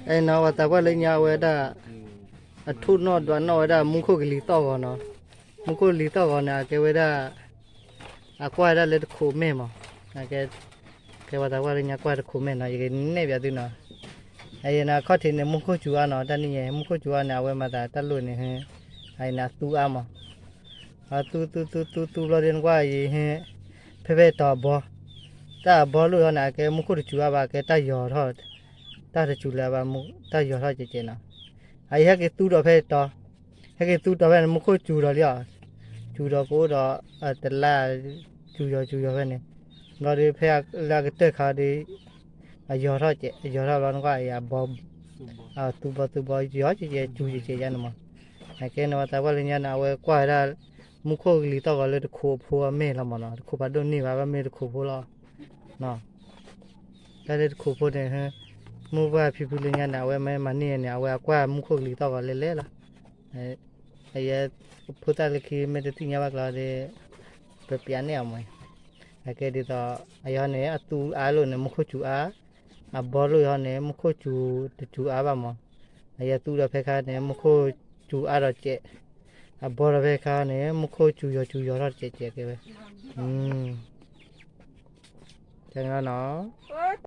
အဲၣ်နီၤ ပှၤသးပှၢ်လၢညါဝဲဒၣ် အထူၣ်နီၣ်ဒွးနီၣ်ဝဲဒၣ်မူခိၣ်ကလံၤသီၣ်ဂီၤနီၤ. မူခိၣ်ကလံၤသီၣ်ဂီၤန့ၣ် အကဲဝဲဒၣ် အကွၢ်ဝဲဒၣ်လၢတခိးမဲာ်မး. အကဲ ကဲပှၤသးပှၢ်လၢညါကွၢ်တခိးမဲာ်နီၤ ယကနဲၣ်ပၠးသုနီၤ. အအံၤန့ၣ် အခီၣ်ထံးန့ၣ် မူခိၣ်စူၤအါနီၤ တၢ်နံၣ်ညါ မူခိၣ်စူၤအါန့ၣ် အဝဲမၤသးတၢ်လိၣ်န့ၣ် အအံၤန့ၣ် အသူအါမး. အသူသူသူသူသူဘျီဒ်နကွၢ်အံၤ ဖဲဖဲတီၤအဘီ တၢ်အဘီလိၣ်ဟီန့ၣ် အကဲမူခိၣ်တစူၤအါဘၣ် အကဲတၢ်ယီၤထီၣ် တၢ်တစူၤလၢၤဘၣ် တၢ်ယီၤထီၣ်ကဲးကဲးနီၤ. အအံၤဟဲက့ၤသူဒီးဖဲတီၤ ဟဲက့ၤသူတီၤဖဲန့ၣ် မူခိၣ်စူၤဒီးလံအီၤ စူၤဒီးကအိၣ်ဒီး တလါ စူၤယီၤစူၤယီၤဖဲန့ၣ် ဘျီဒီးဖဲလၢအကတၢၢ်ခါဒီး အယီၤထီၣ်ကဲး အယီၤထီၣ်ဘျီနကွၢ်အံၤအဘီ သူဘီသူဘီယီၤကဲးကဲးစူၤကဲးကဲးယါန့ၣ်မး. အကဲန့ၣ်ပှၤသးပှၢ်လၢညါန့ၣ် အဝဲကွၢ်ဝဲဒၣ် မူခိၣ်ကလံၤသီၣ်ဂီၤလၢတခိးအဖိအမဲာ်လီၤမးနီၤ တခိးဖးဒိၣ်န့ၢ်ဘၣ် ဘၣ်မ့ၢ်တခိးဖိလီၤ တၢ်လၢတခိးဖိန့ၣ် မုၢ်ပှၢ်ဖံဖုလၢညါန့ၣ် အဝဲမ့ၢ်မၤန့ၢ်န့ၣ် အဝဲအကွၢ်မူခိၣ်ကလံၤသီၣ်ဂီၤလဲၤလဲၤလီၤ. အယဲ ဖိသၣ်လၢခံမ့ၢ်တသ့ၣ်ညါဘၣ်ကျီဒီး ပပျးန့ၢ်အီၤမး. အကဲဒ်သိး အယဲန့ၣ် အသူအါလိာ်န့ၣ် မူခိၣ်စူၤအါ, အဘီလိာ်ဟီန့ၣ် မူခိၣ်စူၤတစူၤအါဘၣ်မး. အယဲသူဒီးဖဲခါန့ၣ် မူခိၣ်စူၤအါဒီးကဲး, အဘီဒီးဖဲခါန့ၣ် မူခိၣ်စူၤယီၤစူၤယီၤထီၣ်တကဲးကဲးကဲဝဲ. တၢ်န့ၣ်လီၤနီၤ.